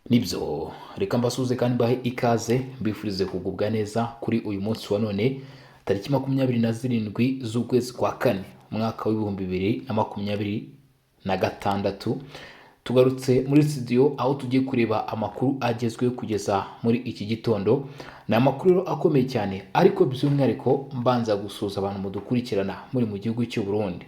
Nibyo, reka mbasuhuze kandi mbahe ikaze, mbifurize kugubwa neza kuri uyu munsi wa none, tariki 27 z'ukwezi kwa kane, umwaka w'2026. Tugarutse muri studio aho tugiye kureba amakuru agezweho kugeza muri iki gitondo. Ni amakuru rero akomeye cyane, ariko by'umwihariko mbanza gusuhuza abantu mudukurikirana muri mu gihugu cy'u Burundi,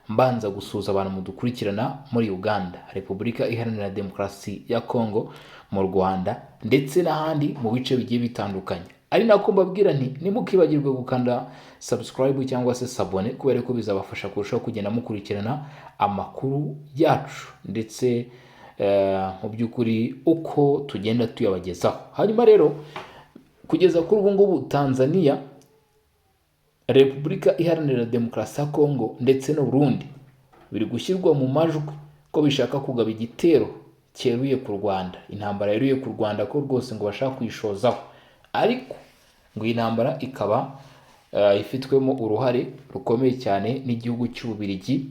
mbanza gusuhuza abantu mudukurikirana muri Uganda, Repubulika Iharanira Demokarasi ya Kongo, mu Rwanda ndetse n'ahandi mu bice bigiye bitandukanye. Ari nako mbabwira nti ntimukibagirwe gukanda subscribe cyangwa se s'abonner, kubera ko bizabafasha kurushaho kugenda mukurikirana amakuru yacu ndetse mu by'ukuri uko tugenda tuyabagezaho. Hanyuma rero, kugeza kuri ubu ngubu, Tanzania, Repubulika Iharanira Demokarasi ya Kongo ndetse n'u Burundi biri gushyirwa mu majwi ko bishaka kugaba igitero cyeruye ku Rwanda, intambara yeruye ku Rwanda, ko rwose ngo bashaka kuyishozaho. Ariko ngo iyi ntambara ikaba ifitwemo uruhare rukomeye cyane n'igihugu cy'Ububiligi,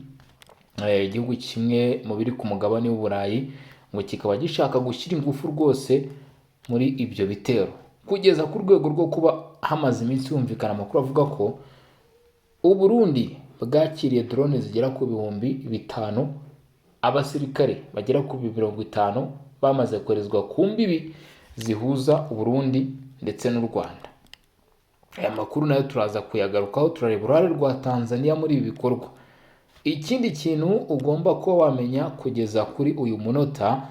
igihugu kimwe mu biri ku mugabane w'Uburayi, ngo kikaba gishaka gushyira ingufu rwose muri ibyo bitero, kugeza ku rwego rwo kuba hamaze iminsi humvikana amakuru avuga ko Uburundi bwakiriye drone zigera ku 5000, abasirikare bagera ku 50 bamaze koherezwa ku mbibi zihuza Uburundi ndetse n'u Rwanda. Aya makuru nayo turaza kuyagarukaho, turareba uruhare rwa Tanzania muri ibi bikorwa. Ikindi kintu ugomba kuba wamenya kugeza kuri uyu munota,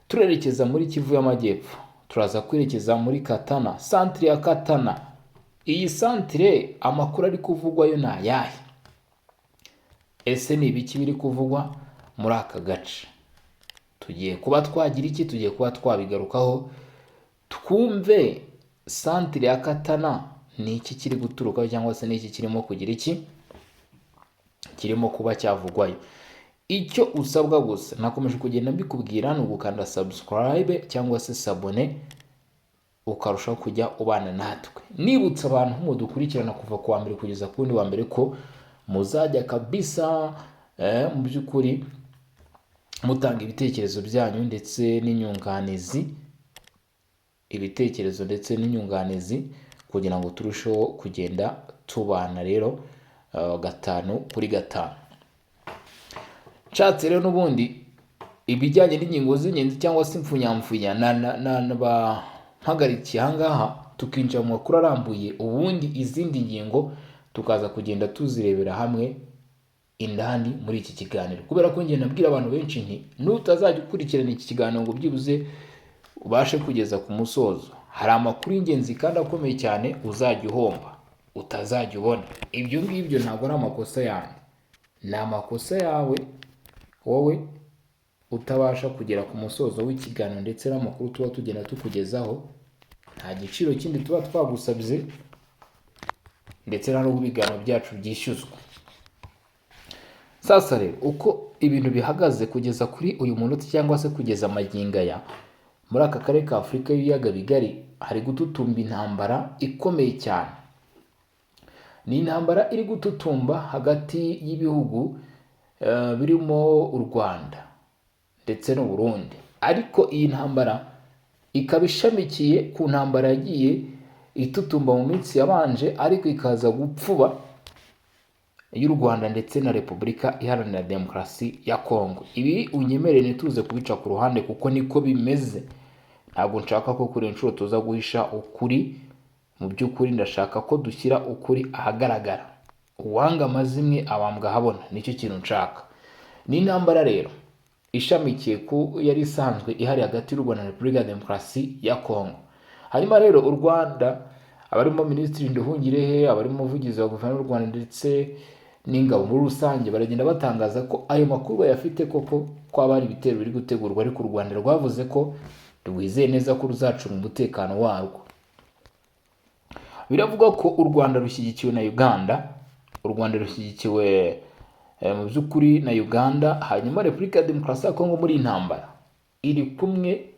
turerekeza muri Kivu y'Amajyepfo, turaza kwerekeza muri Katana, santire ya Katana. Iyi santire amakuru ari kuvugwayo ni ayahe? Ese ni ibiki biri kuvugwa muri aka gace? Tugiye kuba twagira iki? Tugiye kuba twabigarukaho, twumve santire ya Katana ni iki kiri guturukaho, cyangwa se ni iki kirimo kugira iki kirimo kuba cyavugwayo. Icyo usabwa gusa, nakomeje kugenda mbikubwira, ni ugukanda subscribe cyangwa se s'abonner, ukarushaho kujya ubana natwe. Nibutsa abantu mudukurikirana kuva ku wa mbere kugeza ku wundi wa mbere ko muzajya kabisa mu by'ukuri mutanga ibitekerezo byanyu ndetse n'inyunganizi, ibitekerezo ndetse n'inyunganizi, kugira ngo turusheho kugenda tubana rero gatanu kuri gatanu. Nshatse rero n'ubundi ibijyanye n'ingingo z'ingenzi cyangwa se impfunyamfunya mpagarikiye aha ngaha, tukinjira mu makuru arambuye, ubundi izindi ngingo tukaza kugenda tuzirebera hamwe indani muri iki kiganiro. Kubera ko ngenda nabwira abantu benshi nti nutazajya ukurikirana iki kiganiro ngo byibuze ubashe kugeza ku musozo, hari amakuru y'ingenzi kandi akomeye cyane uzajya uhomba, utazajya ubona. Ibyo ngibyo ntabwo ari amakosa yanjye, ni amakosa yawe wowe utabasha kugera ku musozo w'ikiganiro ndetse n'amakuru tuba tugenda tukugezaho. Nta giciro kindi tuba twagusabye, ndetse nta n'ubwo ibiganiro byacu byishyuzwa. Sasa rero, uko ibintu bihagaze kugeza kuri uyu munota cyangwa se kugeza magingo aya, muri aka karere ka Afurika y'ibiyaga bigari hari gututumba intambara ikomeye cyane. Ni intambara iri gututumba hagati y'ibihugu birimo u Rwanda ndetse n'u Burundi, ariko iyi ntambara ikaba ishamikiye ku ntambara yagiye itutumba mu minsi yabanje, ariko ikaza gupfuba, y'u Rwanda ndetse na Repubulika Iharanira Demokarasi ya Kongo. Ibi unyemerere ntituze kubica ku ruhande, kuko niko bimeze. Ntabwo nshaka ko kuri inshuro tuza guhisha ukuri. Mu by'ukuri ndashaka ko dushyira ukuri ahagaragara. Uwanga amazimwe abambwa ahabona, nicyo kintu nshaka. Ni intambara rero ishamikiye ku yari isanzwe ihari hagati y'u Rwanda na Repubulika ya Demokarasi ya Kongo. Hanyuma rero u Rwanda, abarimo Minisitiri Nduhungirehe, abarimo umuvugizi wa guverinoma y'u Rwanda ndetse n'ingabo muri rusange, baragenda batangaza ko ayo makuru bayafite koko, ko haba hari ibitero biri gutegurwa, ariko u Rwanda rwavuze ko rwizeye neza ko ruzacunga umutekano warwo. Biravugwa ko u Rwanda rushyigikiwe na Uganda, u Rwanda rushyigikiwe mu by'ukuri na Uganda. Hanyuma Repubulika ya Demokarasi ya Kongo muri iyi ntambara iri kumwe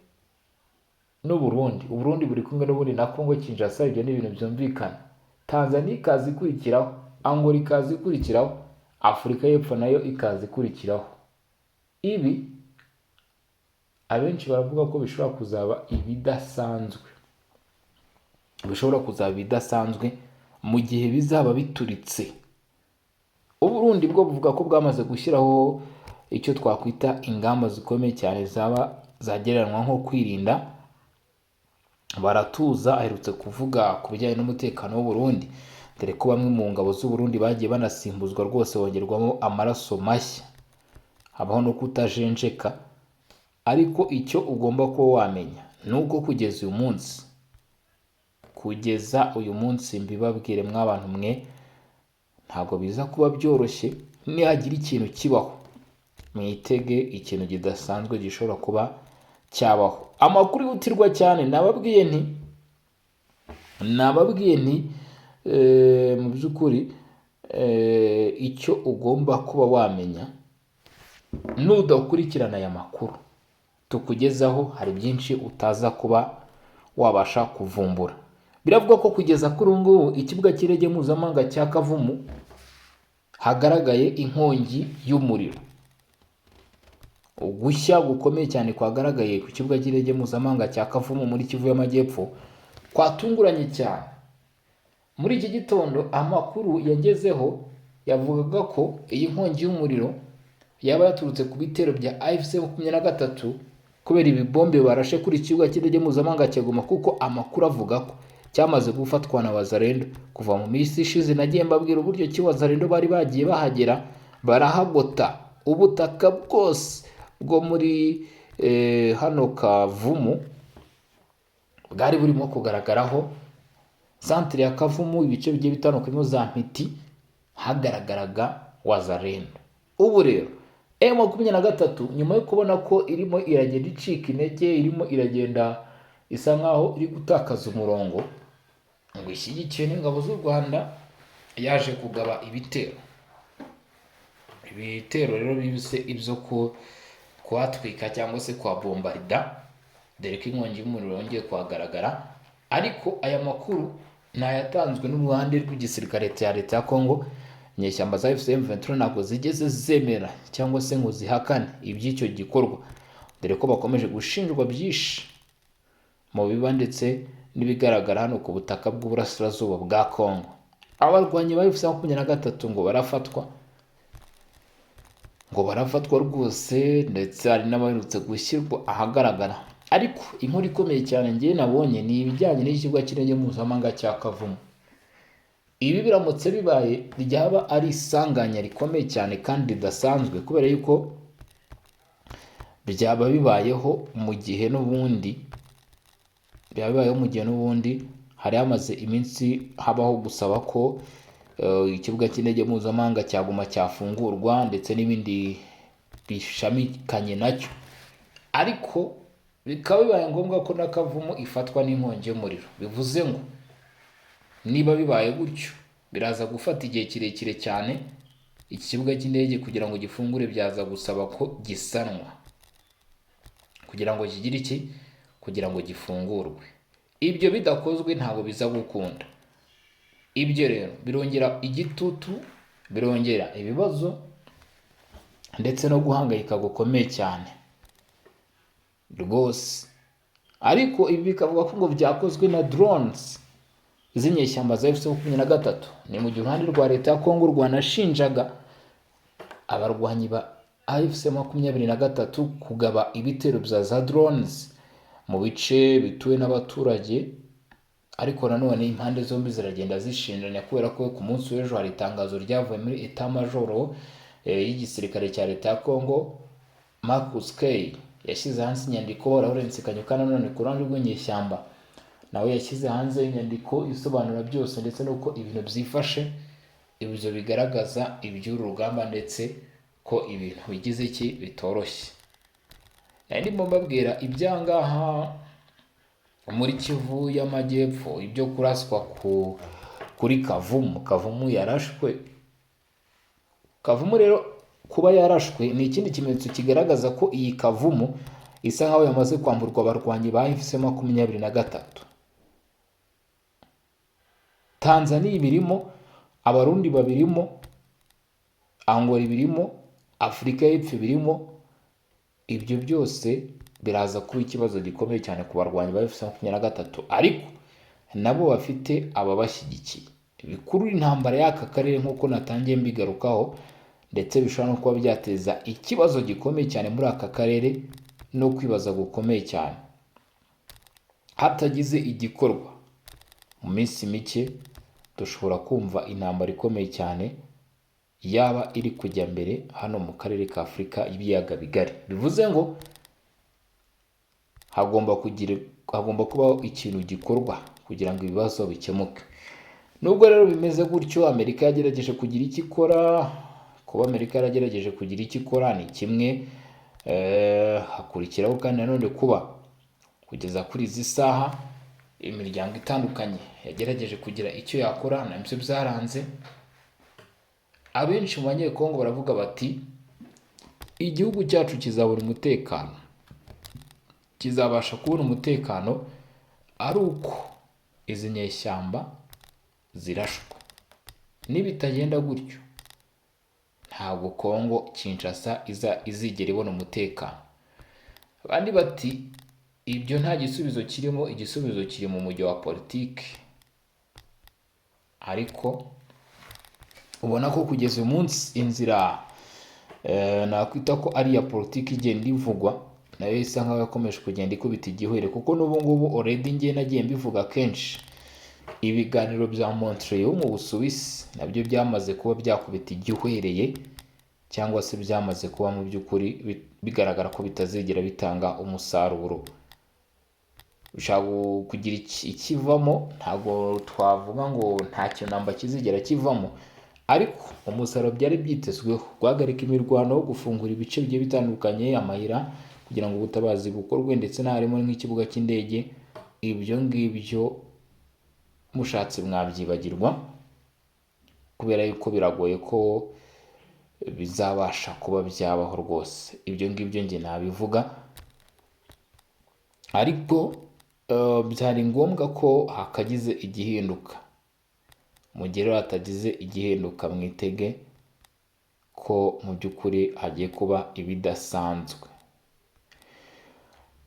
n'u Burundi, u Burundi buri kumwe n'ubundi na Kongo Kinshasa, ibyo ni ibintu byumvikana. Tanzania ikaza ikurikiraho, Angola ikaza ikurikiraho, Afurika y'Epfo nayo ikaza ikurikiraho. Ibi Abenshi baravuga ko bishobora kuzaba ibidasanzwe, bishobora kuzaba ibidasanzwe mu gihe bizaba bituritse. Uburundi bwo buvuga ko bwamaze gushyiraho icyo twakwita ingamba zikomeye cyane zaba zagereranywa nko kwirinda. Baratuza aherutse kuvuga ku bijyanye n'umutekano w'u Burundi, dore ko bamwe mu ngabo z'u Burundi bagiye banasimbuzwa rwose, bongerwamo amaraso mashya, habaho no kutajenjeka. Ariko icyo ugomba kuba wamenya ni uko kugeza uyu munsi, kugeza uyu munsi, mbibabwire mw'abantu mwe, ntabwo biza kuba byoroshye. Nihagira ikintu kibaho, mwitege ikintu kidasanzwe gishobora kuba cyabaho. Amakuru yihutirwa cyane, nababwiye nti mu by'ukuri icyo ugomba kuba wamenya, nudakurikirana aya makuru tukugezaho, hari byinshi utaza kuba wabasha kuvumbura. Biravugwa ko kugeza kuri ubu ngubu ikibuga cy'indege mpuzamahanga cya Kavumu hagaragaye inkongi y'umuriro. Ugushya gukomeye cyane kwagaragaye ku kibuga cy'indege mpuzamahanga cya Kavumu muri Kivu y'Amajyepfo kwatunguranye cyane. Muri iki gitondo amakuru yagezeho yavugaga ko iyi nkongi y'umuriro yaba yaturutse ku bitero bya AFC 23 kubera ibibombe barashe kuri iki kibuga cy'indege mpuzamahanga cya Goma, kuko amakuru avuga ko cyamaze gufatwa na Wazalendo. Kuva mu minsi ishize nagiye mbabwira uburyo ki Wazalendo bari bagiye bahagera, barahagota ubutaka bwose bwo muri hano Kavumu bwari burimo kugaragaraho santire ya Kavumu, ibice bigiye bitandukanye, za Mpiti, hagaragaraga Wazalendo. Ubu rero M23, nyuma yo kubona ko irimo iragenda icika intege, irimo iragenda isa nkaho iri gutakaza umurongo, ngo ishyigikiwe n'ingabo z'u Rwanda, yaje kugaba ibitero. Ibitero rero bibise ibyo kuhatwika cyangwa se kwa bombarida, dore ko inkongi y'umuriro yongeye kuhagaragara. Ariko aya makuru ni ayatanzwe n'uruhande rw'igisirikare cya leta ya Congo. Inyeshyamba za AFC M23 ntabwo zigeze zemera cyangwa se ngo zihakane iby'icyo gikorwa, dore ko bakomeje gushinjwa byinshi mu biba ndetse n'ibigaragara hano ku butaka bw'uburasirazuba bwa Congo. Abarwanyi ba AFC 23 ngo barafatwa rwose, ndetse hari n'abaherutse gushyirwa ahagaragara. Ariko inkuru ikomeye cyane ngewe nabonye ni ibijyanye n'ikibuga cy'indege mpuzamahanga cya Kavumu. Ibi biramutse bibaye ryaba ari isanganya rikomeye cyane kandi ridasanzwe, kubera yuko byaba bibayeho mu gihe n'ubundi byaba bibayeho mu gihe n'ubundi hari hamaze iminsi habaho gusaba ko ikibuga cy'indege mpuzamahanga cya Goma cyafungurwa ndetse n'ibindi bishamikanye nacyo, ariko bikaba bibaye ngombwa ko na Kavumu ifatwa n'inkongi y'umuriro. Bivuze ngo niba bibaye gutyo, biraza gufata igihe kirekire cyane. Iki kibuga cy'indege kugira ngo gifungure byaza gusaba ko gisanwa kugira ngo kigire iki, kugira ngo gifungurwe. Ibyo bidakozwe ntabwo biza gukunda. Ibyo rero birongera igitutu, birongera ibibazo ndetse no guhangayika gukomeye cyane rwose. Ariko ibi bikavuga ko ngo byakozwe na drones z'inyeshyamba za AFC 23. Ni mu gihe uruhande rwa leta ya Kongo rwanashinjaga abarwanyi ba AFC 23 kugaba ibitero bya za drones mu bice bituwe n'abaturage. Ariko nanone impande zombi ziragenda zishinjanya, kubera ko ku munsi w'ejo hari itangazo ryavuye muri état major y'igisirikare cya leta ya Kongo. Marcus Kay yashyize hanze inyandiko, Lawrence Kanyuka nanone ku ruhande rw'inyeshyamba nawe yashyize hanze inyandiko isobanura byose ndetse n'uko ibintu byifashe. Ibyo bigaragaza iby'uru rugamba ndetse ko ibintu bigize iki bitoroshye. Nari ndimo mbabwira ibyangaha muri Kivu y'Amajyepfo, ibyo kuraswa kuri Kavumu. Kavumu yarashwe. Kavumu rero kuba yarashwe ni ikindi kimenyetso kigaragaza ko iyi Kavumu isa nkaho yamaze kwamburwa abarwanyi ba AFC 23. Tanzania ibirimo, Abarundi babirimo, Angola ibirimo, Afurika y'Epfo ibirimo. Ibyo byose Biraza kuba ikibazo gikomeye cyane ku barwanyi ba AFC 23, ariko nabo bafite ababashyigikiye, bikurura intambara y'aka karere nk'uko natangiye mbigarukaho, ndetse bishobora no kuba byateza ikibazo gikomeye cyane muri aka karere no kwibaza gukomeye cyane. Hatagize igikorwa mu minsi mike, dushobora kumva intambara ikomeye cyane yaba iri kujya mbere hano mu karere ka Afurika y'Ibiyaga Bigari. Bivuze ngo hagomba kubaho ikintu gikorwa kugira ngo ibibazo bikemuke. Nubwo rero bimeze gutyo, Amerika yagerageje kugira icyo ikora. Kuba Amerika yaragerageje kugira icyo ikora ni kimwe, hakurikiraho kandi nanone kuba kugeza kuri izi saha imiryango itandukanye yagerageje kugira icyo yakora, nabyo byaranze. Abenshi mu Banyekongo baravuga bati: "Igihugu cyacu kizabona umutekano, kizabasha kubona umutekano ari uko izi nyeshyamba zirashwe. Nibitagenda gutyo, ntabwo Kongo Kinshasa izigera ibona umutekano." Abandi bati: "Ibyo nta gisubizo kirimo, igisubizo kiri mu mujyo wa politiki." Ariko ubona ko kugeza uyu munsi inzira nakwita ko ari iya politiki igenda ivugwa nayo isa nkaho yakomeje kugenda ikubita igihwere, kuko n'ubu ngubu already ngiye nagiye mbivuga kenshi, ibiganiro bya Montreux mu Busuwisi nabyo byamaze kuba byakubita igihwereye, cyangwa se byamaze kuba mu by'ukuri bigaragara ko bitazigera bitanga umusaruro. Bishobora kugira ikivamo, ntabwo twavuga ngo nta kintu namba kizigera kivamo, ariko umusaruro byari byitezweho, guhagarika imirwano, gufungura ibice bigiye bitandukanye, amayira kugira ngo ubutabazi bukorwe, ndetse n'aharimo nk'ikibuga cy'indege, ibyo ngibyo mushatse mwabyibagirwa, kubera yuko biragoye ko bizabasha kuba byabaho rwose. Ibyo ngibyo njye nabivuga, ariko byari ngombwa ko hakagize igihinduka. Mu gihe rero hatagize igihinduka, mwitege ko mu by'ukuri hagiye kuba ibidasanzwe.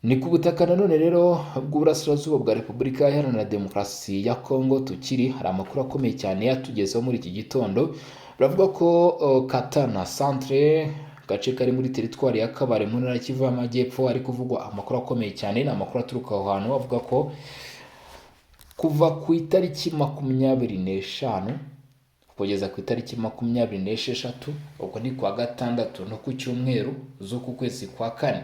Ni ku butaka nanone rero bw'uburasirazuba bwa Repubulika Iharanira Demokarasi ya Kongo tukiri, hari amakuru akomeye cyane yatugezeho muri iki gitondo. Baravuga ko Katana Centre, agace kari muri teritwari ya Kabare mu ntara ya Kivu y'Amajyepfo, hari kuvugwa amakuru akomeye cyane. Ni amakuru aturuka aho hantu avuga ko kuva ku itariki 25 kugeza ku itariki 26, ubwo ni kuwa gatandatu no ku cyumweru z'uku kwezi kwa kane,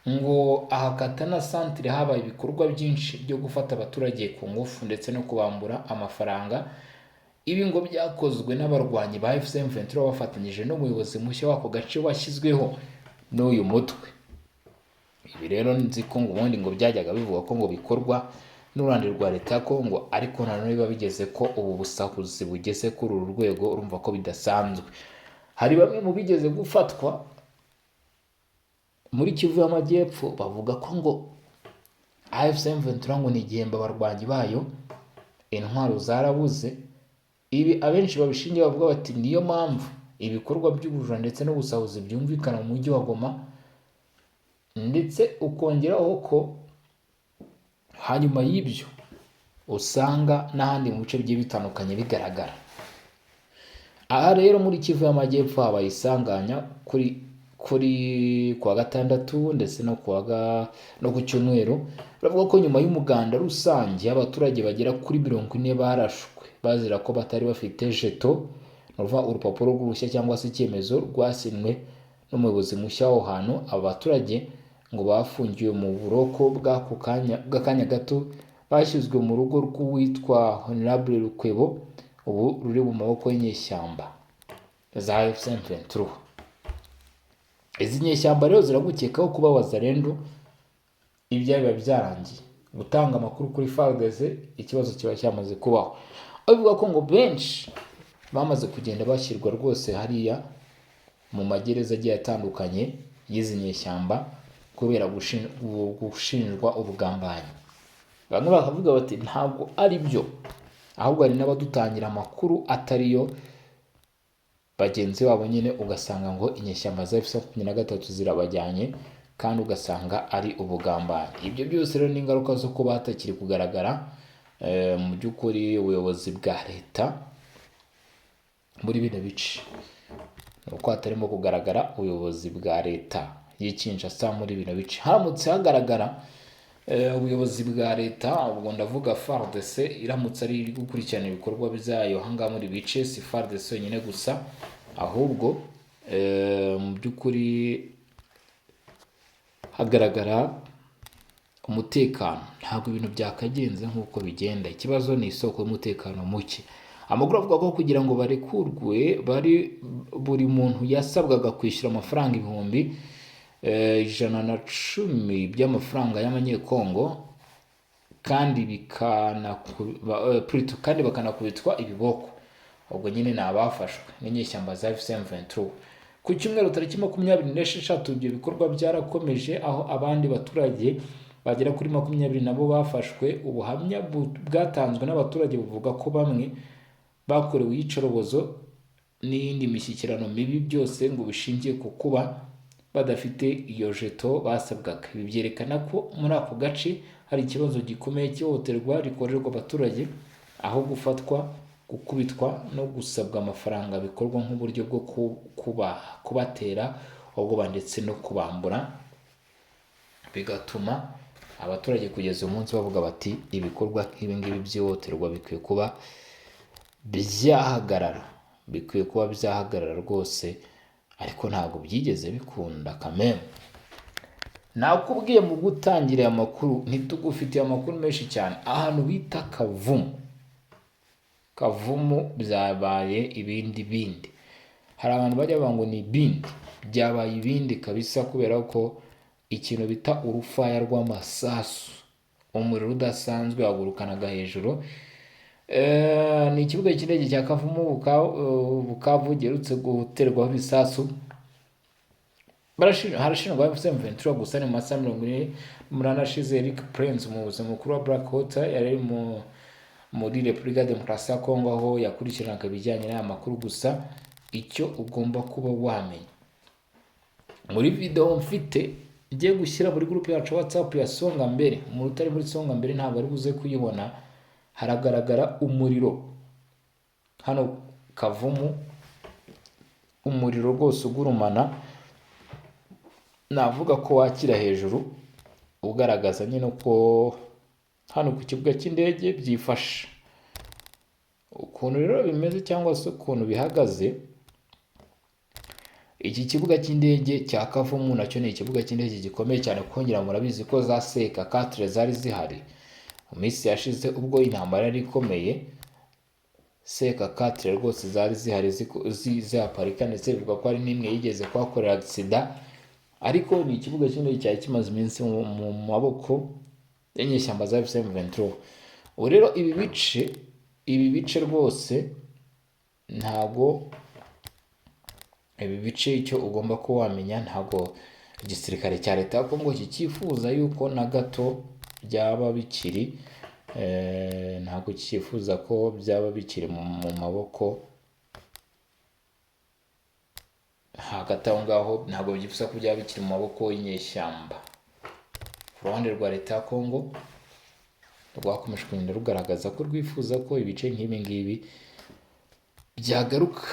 ngo aha Katana Centre habaye ibikorwa byinshi byo gufata abaturage ku ngufu ndetse no kubambura amafaranga. Ibi ngo byakozwe n'abarwanyi ba AFC M23 bafatanyije n'umuyobozi mushya w'ako gace washyizweho n'uyu mutwe. Ibi rero nzi ko ngo ubundi ngo byajyaga bivugwa ko ngo bikorwa n'uruhande rwa leta ya Kongo, ariko nanone biba bigeze ko ubu busahuzi bugeze kuri uru rwego, urumva ko bidasanzwe. Hari bamwe mu bigeze gufatwa muri Kivu y'Amajyepfo bavuga ko ngo AFC M23 ngo ni igihembo abarwanyi bayo, intwaro zarabuze. Ibi abenshi babishingiye bavuga bati niyo mpamvu ibikorwa by'ubujura ndetse n'ubusahuzi byumvikana mu mujyi wa Goma, ndetse ukongeraho ko hanyuma y'ibyo usanga n'ahandi mu bice bigiye bitandukanye bigaragara. Aha rero muri Kivu y'Amajyepfo habaye isanganya kuri kuwa gatandatu ndetse no ku cyumweru. Baravuga ko nyuma y'umuganda rusange abaturage bagera kuri 40 barashwe bazira ko batari bafite jeto, ni ukuvuga urupapuro rw'uruhushya cyangwa se icyemezo rwasinywe n'umuyobozi mushya w'aho hantu. Aba baturage ngo bafungiwe mu buroko bw'ako kanya, bw'akanya gato, bashyizwe mu rugo rw'uwitwa Honorable Rukwebo, ubu ruri mu maboko y'inyeshyamba za AFC M23. Izi nyeshyamba rero ziragukekaho kuba Wazalendo. Ibya biba byarangiye gutanga amakuru kuri FARDC, ikibazo kiba cyamaze kubaho. Aho bivuga ko ngo benshi bamaze kugenda bashyirwa rwose hariya mu magereza agiye atandukanye y'izi nyeshyamba kubera gushinjwa ubugambanyi. Bamwe bakavuga bati ntabwo ari byo, ahubwo hari n'abadutangira amakuru atariyo bagenzi babo nyine, ugasanga ngo inyeshyamba za AFC 23 zirabajyanye. kandi ugasanga ari ubugambanyi. Ibyo byose rero ni ingaruka zo kuba hatakiri kugaragara mu by'ukuri ubuyobozi bwa leta muri bino bice. Ni uko hatarimo kugaragara ubuyobozi bwa leta y'i Kinshasa muri bino bice. Haramutse hagaragara ubuyobozi bwa leta, ubwo ndavuga FARDC, iramutse ari iri gukurikirana ibikorwa byayo ahangaha muri bice, si FARDC yonyine gusa, ahubwo mu by'ukuri hagaragara umutekano, ntabwo ibintu byakagenze nk'uko bigenda. Ikibazo ni isoko y'umutekano muke. Amakuru avuga ko kugira ngo barekurwe bari buri muntu yasabwaga kwishyura amafaranga 110,000 by'amafaranga y'amanyekongo, kandi kandi bakanakubitwa ibiboko. Ubwo nyine ni abafashwe n'inyeshyamba za AFC M23. Ku cyumweru tariki 26, ibyo bikorwa byarakomeje, aho abandi baturage bagera kuri 20 nabo bafashwe. Ubuhamya bwatanzwe n'abaturage buvuga ko bamwe bakorewe iyicarubozo n'iyindi mishyikirano mibi, byose ngo bishingiye ku kuba badafite iyo jeton basabwaga. Ibi byerekana ko muri ako gace hari ikibazo gikomeye cy'ihohoterwa rikorerwa abaturage, aho gufatwa, gukubitwa no gusabwa amafaranga bikorwa nk'uburyo bwo kubatera ubwoba ndetse no kubambura, bigatuma abaturage kugeza uyu munsi bavuga bati ibikorwa nk'ibi ngibi by'ihohoterwa bikwiye kuba byahagarara, bikwiye kuba byahagarara rwose, ariko ntabwo byigeze bikunda kameme. Nakubwiye mu gutangira aya makuru, ntitugufitiye amakuru menshi cyane. Ahantu bita Kavumu, Kavumu byabaye ibindi bindi. Hari abantu bajya bavuga ngo ni ibindi, byabaye ibindi kabisa, kubera ko ikintu bita urufaya rw'amasasu, umuriro udasanzwe wagurukanaga hejuru. Ni ikibuga cy'indege cya Kavumu Bukavu giherutse guterwaho ibisasu. Harashinjwa AFC M23 gusa. Ni mu masaha 48 ashize, Erik Prince, umuyobozi mukuru wa Blackwater, yari ari muri Repubulika ya Demokarasi ya Kongo, aho yakurikiranaga ibijyanye n'aya makuru. Gusa icyo ugomba kuba wamenya, muri video mfite ngiye gushyira muri groupe yacu WhatsApp ya Songa Mbere, umuntu utari muri Songa Mbere ntabwo ari buze kuyibona, haragaragara umuriro hano Kavumu, umuriro rwose ugurumana, navuga ko wakira hejuru, ugaragaza nyine uko hano ku kibuga cy'indege byifashe. Ukuntu rero bimeze cyangwa se ukuntu bihagaze, iki kibuga cy'indege cya Kavumu nacyo ni ikibuga cy'indege gikomeye cyane, kuko ngira ngo murabizi ko za seka katire zari zihari mu minsi yashize ubwo intambara yari ikomeye. Seka katire rwose zari zihari zihaparika, ndetse bivuga ko hari n'imwe yigeze kuhakorera accident. Ariko ni ikibuga cy'indege cyari kimaze iminsi mu maboko y'inyeshyamba za AFC M23. Ubu rero ibi bice rwose ntabwo, ibi bice icyo ugomba kuba wamenya, ntabwo igisirikare cya leta ya Kongo kikifuza yuko na gato byaba bikiri, ntabwo cyifuza ko byaba bikiri mu maboko hagati aho ngaho, ntabwo byifuza ko byaba bikiri mu maboko y'inyeshyamba. Ku ruhande rwa leta ya Kongo, rwakomeje kugenda rugaragaza ko rwifuza ko ibice nk'ibi ngibi byagaruka.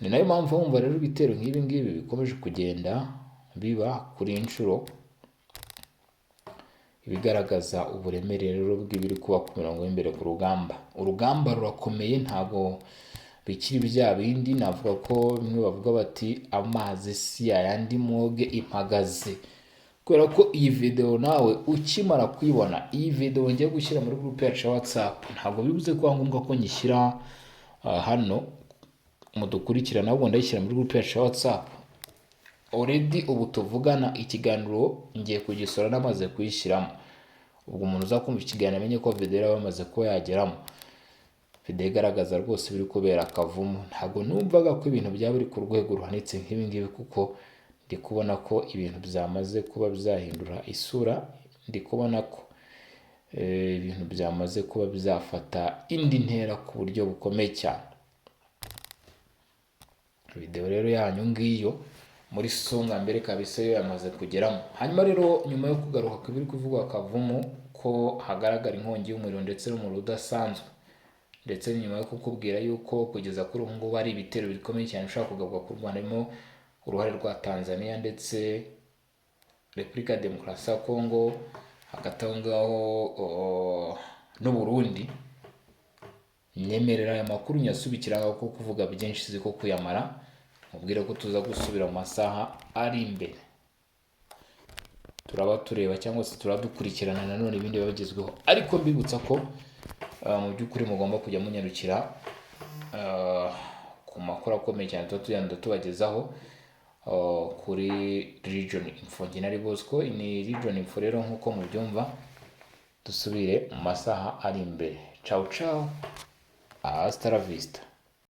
Ni nayo mpamvu wumva rero ibitero nk'ibi ngibi bikomeje kugenda biba kuri inshuro, ibigaragaza uburemere rero bw'ibiri kuba ku mirongo y'imbere ku rugamba. Urugamba rurakomeye, ntabwo bikiri bya bindi. Navuga ko bimwe bavuga bati amazi si yayandi mwoge impagaze, kubera ko iyi video nawe ukimara kuyibona, iyi video ngiye gushyira muri groupe yacu ya WhatsApp, ntabwo bibuze kuba ngombwa ko nyishyira hano mudukurikirana, ahubwo ndayishyira muri groupe yacu ya WhatsApp. Already ubu tuvugana ikiganiro ngiye kugisora namaze kuyishyiramo. Ubwo umuntu uza kumva ikiganiro amenye ko video yaba yamaze kuba yageramo, video igaragaza rwose ibiri kubera Kavumu. Ntabwo numvaga ko ibintu byaba biri ku rwego ruhanitse nk'ibi ngibi, kuko ndi kubona ko ibintu byamaze kuba byahindura isura, ndi kubona ko ibintu byamaze kuba byafata indi ntera ku buryo bukomeye cyane. Video rero yanyu ngiyo Muri songa mbere kabisa, yo yamaze kugeramo. Hanyuma rero, nyuma yo kugaruka ku biri kuvugwa Kavumu, ko hagaragara inkongi y'umuriro ndetse n'umuriro udasanzwe, ndetse nyuma yo kukubwira yuko kugeza kuri ubu ngubu hari ibitero bikomeye cyane bishobora kugabwa ku Rwanda, harimo uruhare rwa Tanzania ndetse Repubulika ya Demokarasi ya Kongo, hagati aho ngaho n'u Burundi, nyemerera aya makuru nyasubikira aho, ko kuvuga byinshi siko kuyamara. Mubwire ko tuza gusubira mu masaha ari imbere, turaba tureba cyangwa se turadukurikirana nanone ibindi biba bigezweho. Ariko mbibutsa ko mu by'ukuri mugomba kujya munyarukira ku makuru akomeye cyane tuba tugenda tubagezaho kuri Region Info. Njye nari Bosco, ni Region Info rero nk'uko mubyumva. Dusubire mu masaha ari imbere. Ciao ciao, hasta la vista.